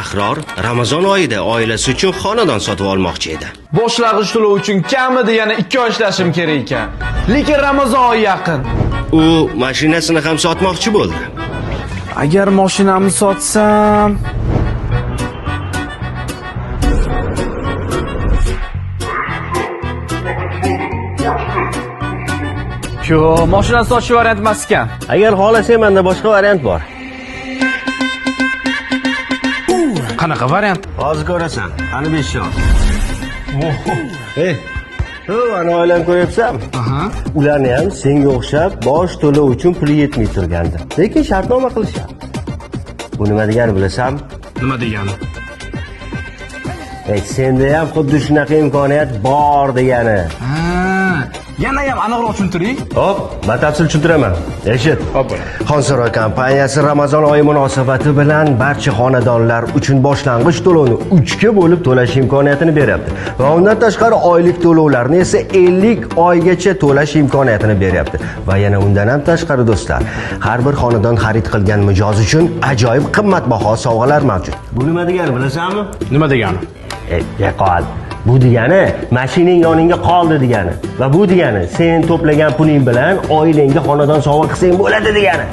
Ahror Ramazon oyida oilasi uchun xonadon sotib olmoqchi edi. Boshlang'ich to'lov uchun kamida yana 2 oy ishlashim kerak ekan. Lekin Ramazon oyi yaqin. U mashinasini ham sotmoqchi bo'ldi. Agar mashinamni sotsam, yo'q, mashinani sotish variant emas ekan. Agar xohlasang, menda boshqa variant bor. Qanaqa variant? Hozir ko'rasan. Qani 5 yosh. Ey, ana oilani ko'ryapsanmi? Ularni ham senga o'xshab bosh to'lov uchun puli yetmay turgandi. Lekin shartnoma qilishyapti. Bu nima degani bilasanmi? Nima degani? Ey, senda ham xuddi shunaqa imkoniyat bor degani. Ha, yana ham aniqroq tushuntiring. Hop, batafsil tushuntiraman. Eshit. Hop. Xonsaroy kompaniyasi Ramazon oyi munosabati bilan barcha xonadonlar uchun boshlang'ich to'lovni 3 ga bo'lib to'lash imkoniyatini beryapti. Va undan tashqari oylik to'lovlarni esa 50 oygacha to'lash imkoniyatini beryapti. Va yana undan ham tashqari do'stlar, har bir xonadon xarid qilgan mijoz uchun ajoyib qimmatbaho sovg'alar mavjud. Bu nima degani bilasanmi? Nima degani? Qol. Bu degani mashinang yoningga qoldi degani. Va bu degani sen to'plagan puling bilan oilangga xonadon sovg'a qilsang bo'ladi degani.